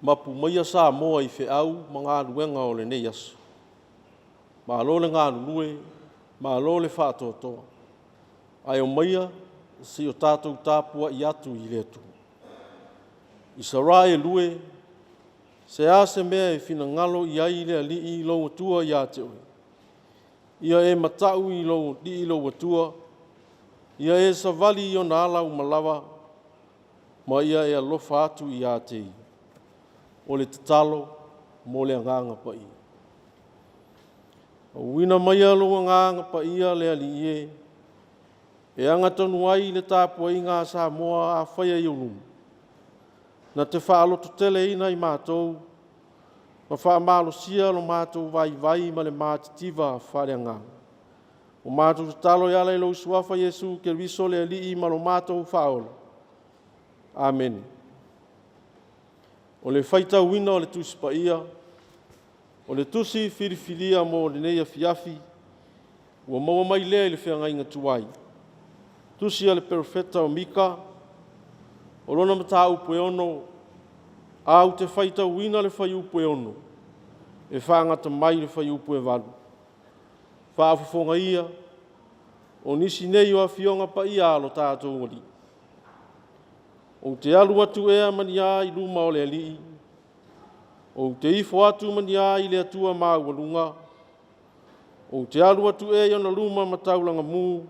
Mapu maia Samoa i feau ma galuega o lenei aso. Malo le galulue, malo le faatoatoa, ae omaia se i o tatou tapuai atu i le Atua. Isaraelu e, se a se mea e finagalo i ai le Alii lou Atua ia te oe? Ia e matau i lou Alii lou Atua, ia e savali i ona ala uma lava, ma ia e alofa atu ia te ia. O le tatalo mo le Agaga Paia. Auina maia lou Agaga Paia le Alii e, e agatonu ai le tapuaiga a Samoa a faia i ou luma, na te faalototeleina i matou ma faamalosia lo matou vaivai ma le matitiva faaleagaga. Ua matou tatalo e ala i lou Suafa Iesu Keriso le Alii ma lo matou Faaola. Amene. O le faitauina o le Tusi Paia, o le tusi filifilia mo lenei afiafi, ua maua mai lea i le feagaiga tuai, tusi a le Perofeta o Mika, o lona mataupu e 6, ae ou te faitauina le fuaiupu e 6 e faagata mai i le fuaiupu e 8. Faafofoga ia, o nisi nei o Afioga Paia a lo tatou Alii. Ou te alu atu ea ma ni a i luma o le Alii? Ou te ifo atu ma ni a i le Atua maualuga? Ou te alu atu ea i ona luma ma taulaga mu,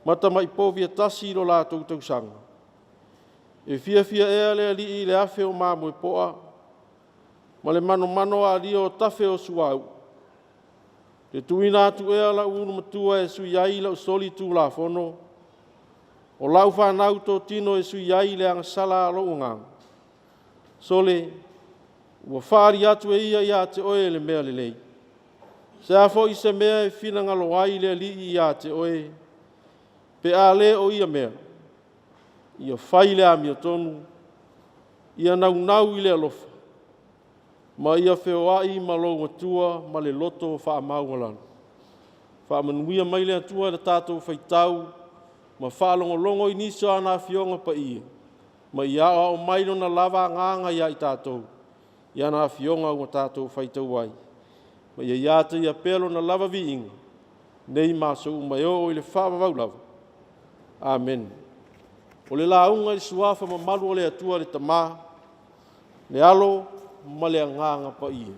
ma tamai povi e tasi lo latou tausaga? E fiafia ea le Alii i le afe o mamoe poa, ma le manomano alia o tafe o suauu? E tuuina atu ea lau ulu matua e sui ai lau solitulafono? O lau fanau totino e sui ai le agasala a lou agaga? Sole, ua faaali atu e ia ia te oe le mea lelei. Se a foi se mea e finagalo ai le Alii ia te oe, pe a le o ia mea, ia fai le amiotonu, ia naunau i le alofa, ma ia feoai ma lou Atua ma le loto faamaualalo. Faamanuia mai le Atua i le tatou faitau ma faalogologo i nisi o ana Afioga Paia, ma ia aoao mai Lona lava Agaga ia i tatou i ana Afioga ua tatou faitau ai, ma ia ia te Ia pea Lona lava viiga, nei ma aso uma e oo i le faavavau lava. Amene. O le lauga i le Suafa mamalu o le Atua le Tama, le Alo ma le Agaga Paia.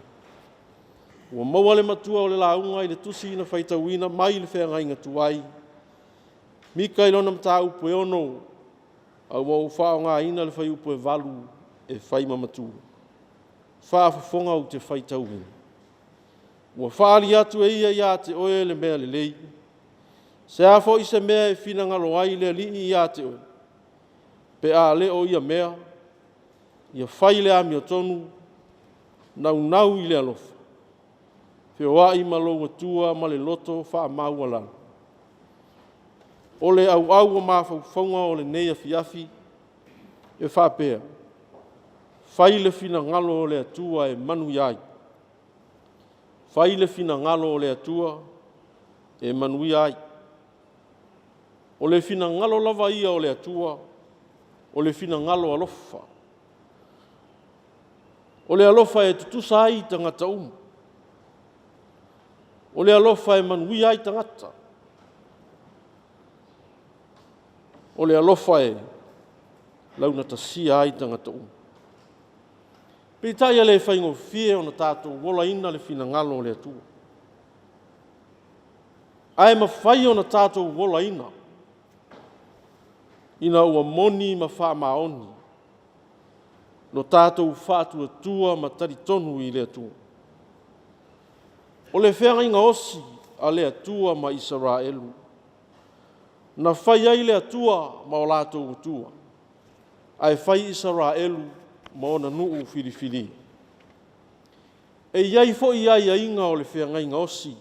Ua maua le matua o le lauga i le tusi na faitauina mai le feagaiga tuai, Mika i lona mataupu e 6, a ua ou faaaogaina le fuaiupu e 8 e fai ma matua. Faafofoga ou te faitauina. Ua faaali atu e ia ia te oe le mea lelei. Se a foi se mea e finagalo ai le Alii ia te oe, pe a le o ia mea, ia fai le amiotonu, naunau i le alofa, feoai ma lou Atua ma le loto faamaualalo. O le auau o mafaufauga o lenei afiafi e faapea, fai le finagalo o le Atua e manuia ai. Fai le finagalo o le Atua e manuia ai. O le finagalo lava ia o le Atua, o le finagalo alofa. O le alofa e tutusa ai tagata uma. O le alofa e manuia ai tagata. O le alofa e laugatasia ai tagata uma. Peitai e le faigofie ona tatou olaina le finagalo o le Atua. Ae mafai ona tatou olaina ina ua moni ma faamaoni lo tatou faatuatua ma talitonu i le Atua. O le feagaiga osi a le Atua ma Isaraelu, na fai ai le Atua ma o latou Atua, ae fai Isaraelu ma ona nuu filifilia. E i ai foi aiaiga o le feagaiga osi,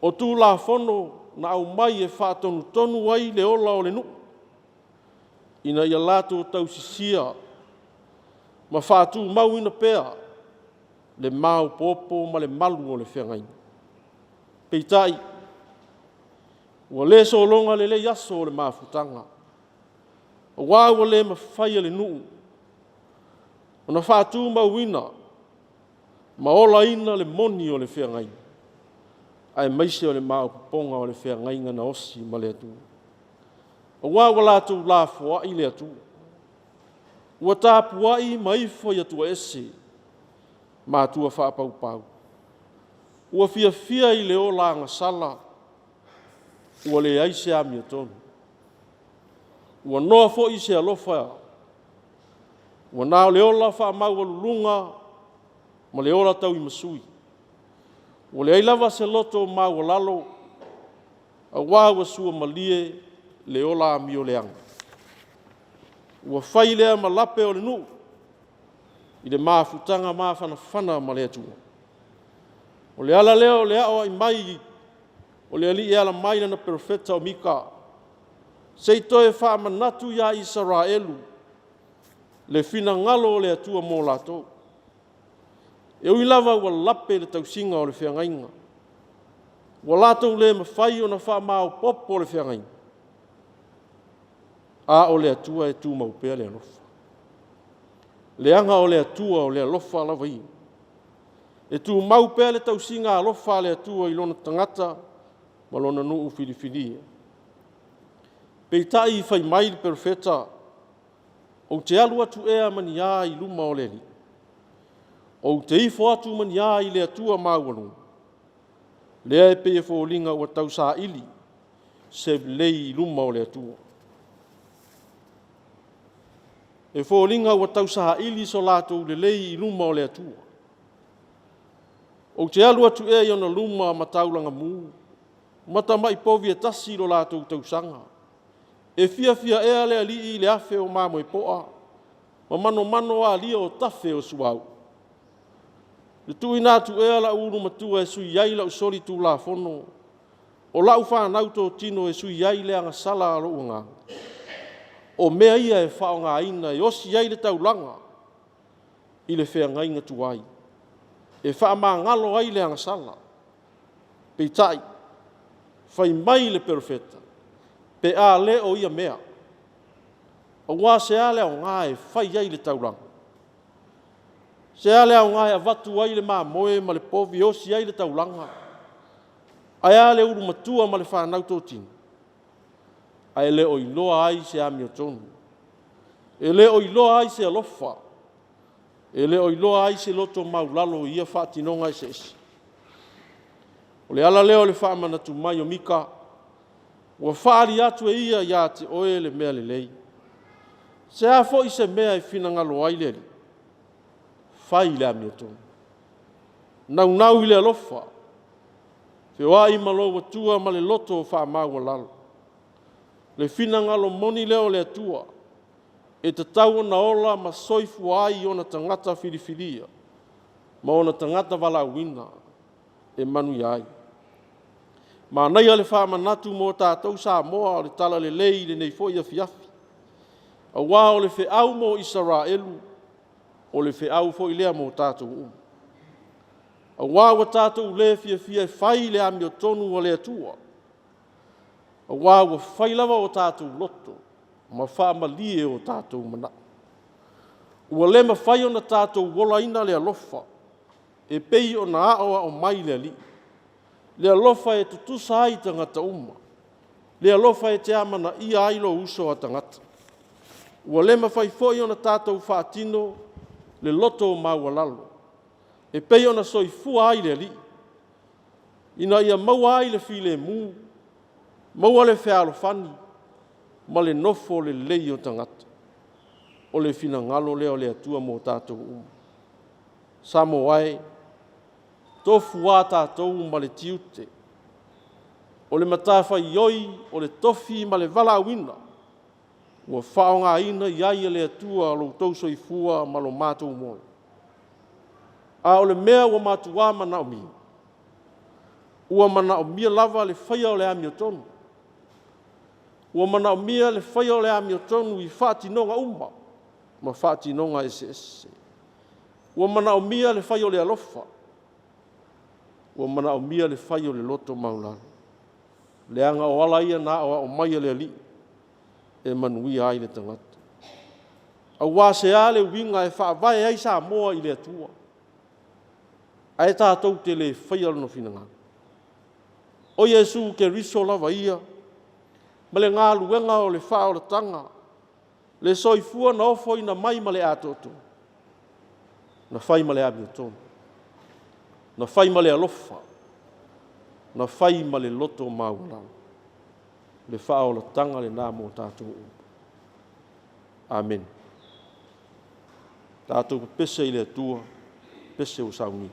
o tulafono na aumai e faatonutonu ai le ola o le nuu, ina ia latou tausisia ma faatumauina pea le maopoopo ma le malu o le feagaiga. Peitai, ua le sologa lelei aso o le mafutaga, aua ua le mafai e le nuu ona faatumauina ma olaina le moni o le feagaiga, aemaise o le maopoopoga o le feagaiga na osi ma le Atua. Aua ua latou lafoai le Atua, ua tapuai ma ifo i Atua ese ma atua faapaupau. Ua fiafia i le ola agasala, ua leai se amiotonu. Ua noa foi se alofa, ua na o le ola faamaualuluga ma le ola tauimasui. Ua leai lava se loto maualalo, aua ua suamalie le ola amioleaga. Ua fai lea ma lape o le nuu i le mafutaga mafanafana ma le Atua. O le ala lea o le aoai mai o le Alii e ala mai i lana Perofeta o Mika, se i toe faamanatu ia Isaraelu le finagalo o le Atua mo latou. E ui lava ua lape le tausiga o le feagaiga, ua latou le mafai ona faamaopoopo le feagaiga, a o le Atua e tumau pea le alofa. Leaga o le Atua o le alofa lava Ia. E tumau pea le tausiga alofa a le Atua i lona tagata ma lona nuu filifilia. Peitai fai mai le Perofeta, “Ou te alu atu ea ma ni a i luma o le Alii? Ou te ifo atu ma ni a i le Atua maualuga?” Lea e pei e foliga ua tausaili se lelei i luma o le Atua. E foliga ua tausaili so latou lelei i luma o le Atua. Ou te alu atu ea i ona luma ma taulaga mu, ma tamai povi e tasi lo latou tausaga? E fiafia ea le Alii i le afe o mamoe poa ma manomano alia o tafe o suauu? E tuuina atu ea lau ulu matua e sui ai lau solitulafono, o lau fanau totino e sui ai le agasala a lou agaga? O mea ia e faaaogaina e osi ai le taulaga i le feagaiga tuai, e faamagalo ai le agasala. Peitai, fai mai le Perofeta, “Pe a le o ia mea, aua se a le aoga e fai ai le taulaga? Se a le aoga e avatu ai le mamoe ma le povi e osi ai le taulaga? Ae a le ulu matua ma le fanau totino?” Ae le o iloa ai se amiotonu, e le o iloa ai se alofa, e le o iloa ai se loto maualalo i ia faatinoga eseese. O le ala lea o le faamanatu mai o Mika, ua faaali atu e ia ia te oe le mea lelei. Se a foi se mea e finagalo ai le Alii, fai i le amiotonu, naunau i le alofa, feoai ma lou Atua ma le loto faamaualalo. O le finagalo moni lea o le Atua, e tatau ona ola ma soifua ai ona tagata filifilia ma ona tagata valaauina e manuia ai. Manaia le faamanatu mo tatou Samoa o le talalelei i lenei foi afiafi, aua o le feau mo Isaraelu, o le feau foi lea mo tatou uma. Aua ua tatou le fiafia e fai le amiotonu a le Atua, aua ua fai lava o tatou loto ma faamalie o tatou manao. Ua le mafai ona tatou olaina le alofa e pei ona aoao mai le Alii, le alofa e tutusa ai tagata uma, le alofa e te amanaia ai lou uso a tagata. Ua le mafai foi ona tatou faatino le loto maualalo e pei ona soifua ai le Alii, ina ia maua ai le filemu, maua le fealofani ma le nofo lelei o tagata. O le finagalo lea o le Atua mo tatou uma. Samoa e, tofu a tatou ma le tiute, o le matafaioi o le tofi ma le valaauina ua faaaogaina i ai e le Atua lo outou soifua ma lo matou ola. A o le mea ua matua manaomia, ua manaomia lava le faia o le amiotonu. Ua manaomia le faia o le amiotonu i faatinoga uma ma faatinoga eseese. Ua manaomia le fai o le alofa, ua manaomia le fai o le loto maualalo, leaga o ala ia na aoao mai e le Alii e manuia ai le tagata. Aua se a le uiga e faavae ai Samoa i le Atua, ae tatou te le faia Lona finagalo? O Iesu Keriso lava ia ma le galuega o le faaolataga, le soifua na ofoina mai ma le atoatoa, na fai ma le amiotonu, na fai ma le alofa, na fai ma le loto maualalo. Le faaolataga lena mo tatou uma. Amene. Tatou pepese i le Atua, pepese ua saunia.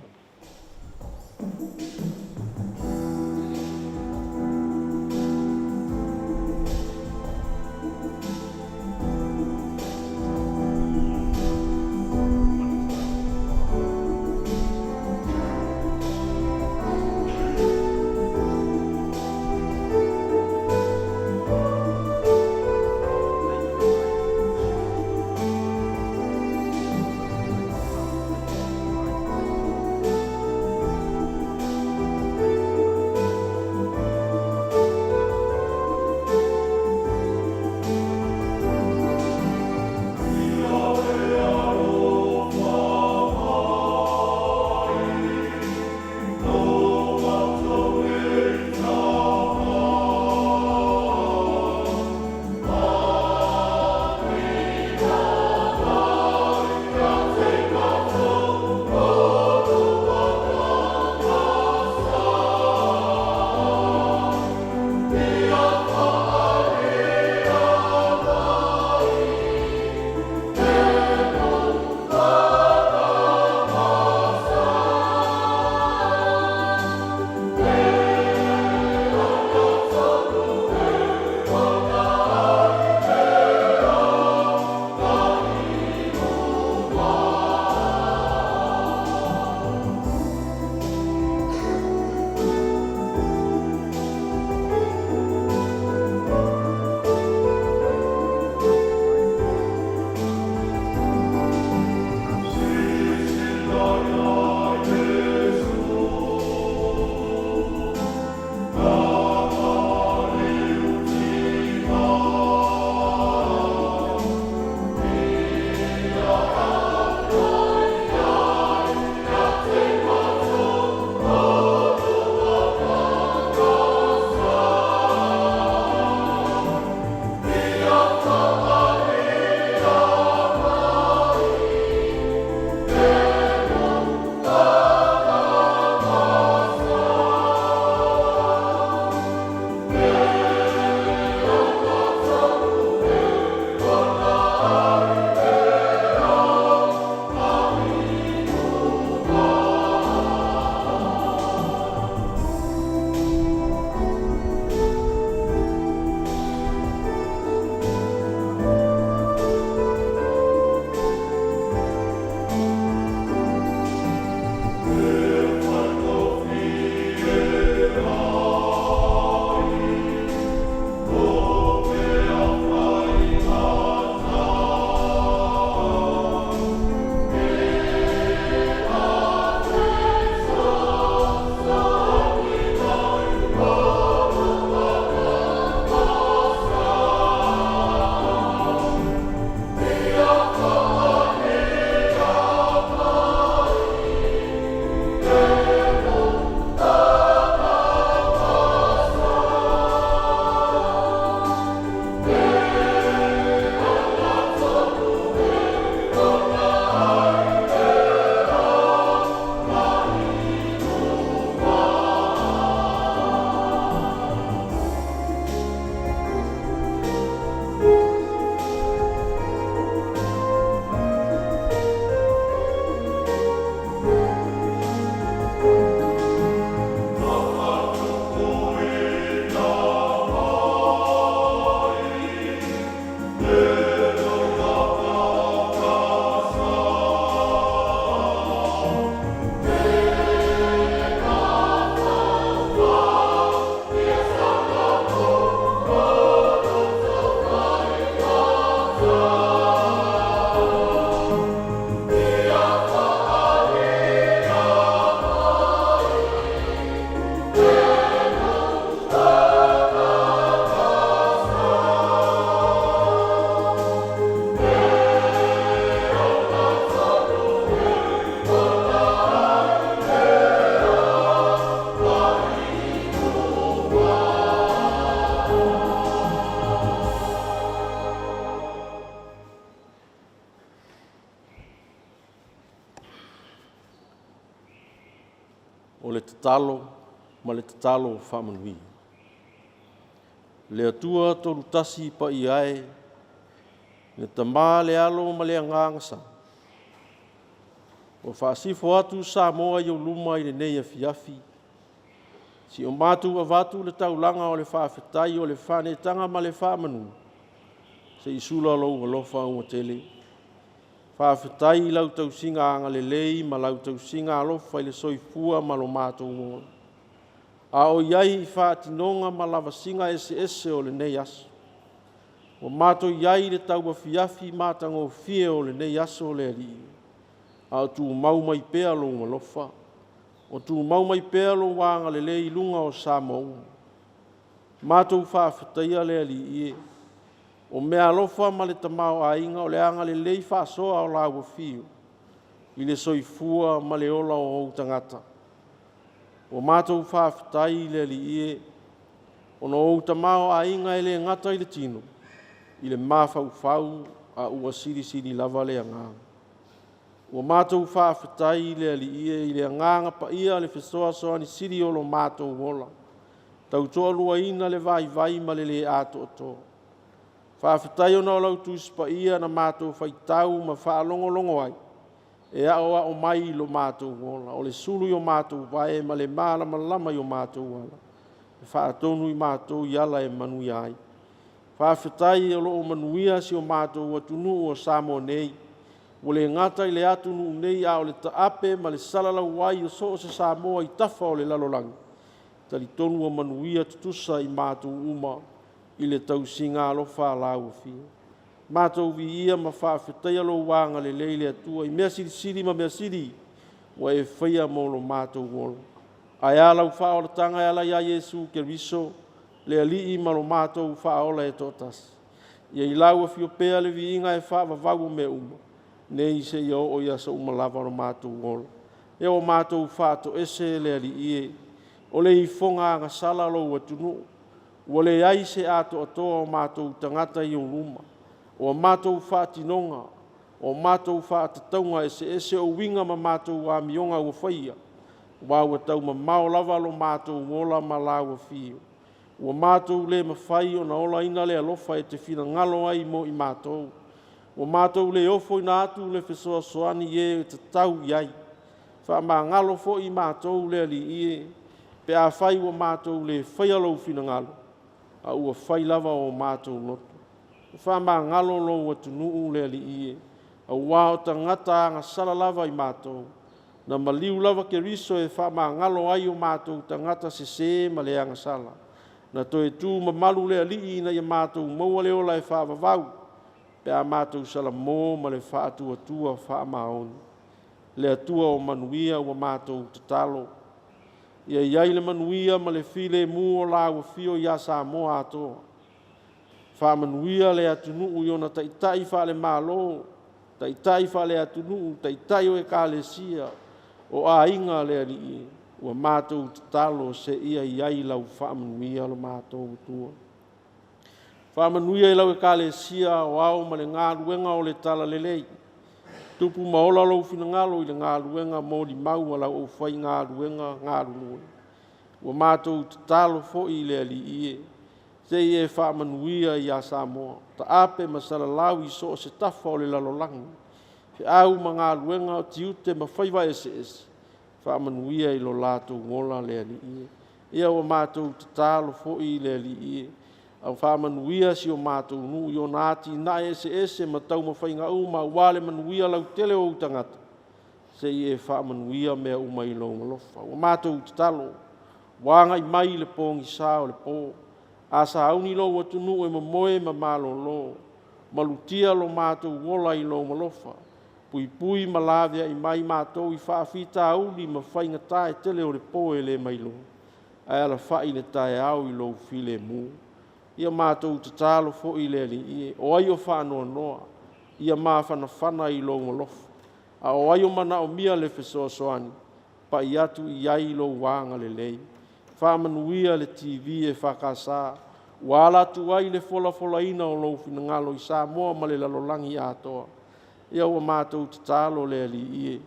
O le tatalo ma le tatalo faamanuia. Le Atua Tolutasi Paia e, le Tama le Alo ma le Agaga Sa, ua faasifo atu Samoa i ou luma i lenei afiafi, si o matou avatu le taulaga o le faafetai o le faanetaga ma le faamanu, se i sula lou alofa ua tele. Faafetai i lau tausiga agalelei ma lau tausiga alofa i le soifua ma lo matou ola. A o i ai i faatinoga ma lavasiga eseese o lenei aso. Ua matou i ai i le tauafiafi matagofie o lenei aso le Alii, a o tumau mai pea lou alofa, o tumau mai pea lou agalelei i luga o Samoa uma. Matou faafetaia le Alii e, o meaalofa ma le tamaoaiga o le agalelei faasoa o lau afio i le soifua ma le ola o ou tagata. Ua matou faafetai i le Alii e, ona o ou tamaoaiga e le gata i le tino, i le mafaufau a ua silisili lava le agaga. Ua matou faafetai i le Alii e i le agaga paia le fesoasoani sili o lo matou ola, tautoaluaina le vaivai ma le le atoatoa. Faafetai ona o lau Tusi Paia na matou faitau ma faalogologo ai, e aoao mai lo matou ola, o le sulu i o matou vae ma le malamalama i o matou ala, e faatonu i matou i ala e manuia ai. Faafetai o lo o manuia si o matou atunuu o Samoa nei, ua le gata i le atunuu nei, a o le taape ma le salalau ai o so o se Samoa i tafa o le lalolagi, talitonu ua manuia tutusa i matou uma i le tausiga alofa a lau Afio. Matou viia ma faafetaia lou agalelei le Atua i mea silisili ma mea sili ua e faia mo lo matou ola. Ae a lau faaolataga e ala ia Iesu Keriso, le Alii ma lo matou faaola e toatasi. Ia i lau afio pea le viiga e faavavau o mea uma, nei seia oo i aso uma lava o lo matou ola. Ia ua matou faatoese le Alii e, o le ifoga agasala lou atunuu, ua leai se atoatoa o matou tagata i ou luma, o a matou faatinoga, o matou faatatauga eseese o uiga ma matou amioga ua faia, aua ua taumamao lava lo matou ola ma lau afio. Ua matou le mafai ona olaina le alofa e te finagalo ai mo i matou. Ua matou le ofoina atu le fesoasoani i e tatau i ai. Faamagalo foi i matou le Alii e, pe afai ua matou le faia lou finagalo, a ua fai lava o matou loto. Faamagalo lou atunuu le Alii e, aua o tagata agasala lava i matou, na maliu lava Keriso e faamagalo ai o matou tagata sese ma le agasala. Na toe tu mamalu le Alii ina ia matou maua le ola e faavavau, pe a matou salamo ma le faatuatua faamaoni. Le Atua o manuia ua matou tatalo, ia i ai le manuia ma le filemu o lau afio ia Samoa atoa. Faamanuia le atunuu i ona taitai faale-Malo, taitai faale-atunuu, taitai o ekalesia, o aiga le Alii, ua matou tatalo seia i ai lau faamanuia lo matou Atua. Faamanuia i lau ekalesia aoao ma le galuega o le Talalelei. Tupu ma ola lou finagalo i le galuega molimau a lau aufaigaluega galulue. Ua matou tatalo foi i le Alii e, se i e faamanuia ia Samoa, taape ma salalau i so o se tafa o le lalolagi, feau ma galuega o tiute ma faiva eseese, faamanuia i lo latou ola le Alii e. Ia ua matou tatalo foi i le Alii e, au faamanuia si o matou nuu i ona atinae eseese ma taumafaiga uma aua le manuia lautele o ou tagata, se i e faamanuia mea uma i lou alofa. Ua matou tatalo, ua agai mai le pogisa o le po, a sauni lou atunuu e momoe ma malolo, malutia lo matou ola i lou alofa, puipui ma laveai mai matou i faafitauli ma faigata e tele o le po e le mailoa, ae alafai i le taeao i lou filemu. Ia matou tatalo foi i le Alii e, o ai o faanoanoa, ia mafanafana i lou alofa, a o ai o manaomia le fesoasoani, pai atu i ai lou agalelei. Faamanuia le TV EFKS, ua ala atu ai le folafolaina o lou finagalo i Samoa ma le lalolagi atoa. Ia ua matou tatalo le Alii e,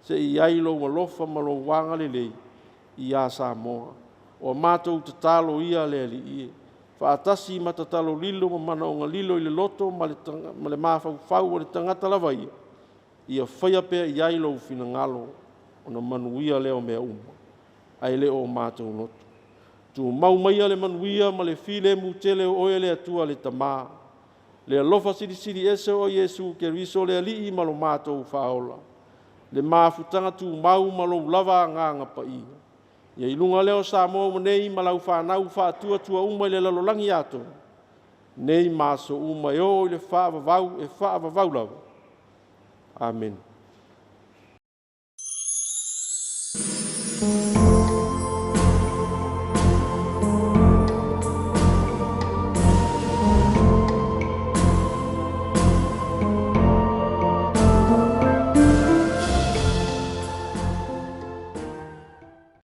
se i i ai lou alofa ma lou agalelei, iā Samoa. O a matou tatalo ia le Alii e, faatasi ma tatalo lilo ma manaoga lilo i le loto ma le mafaufau o le tagata lava ia, ia faia pea i ai lou finagalo, ona manuia lea o mea uma, ae le o matou loto. Tumau maia le manuia ma le filemu tele o oe le Atua le Tama, le alofa Silisili Ese o Iesu Keriso le Alii ma lo matou Faaola, le mafutaga tumau ma lou lava Agaga Paia, ia i luga lea o Samoa ua nei ma lau fanau faatuatua uma i le lalolagi atoa, nei ma aso uma e oo i le faavavau e faavavau lava. Amene.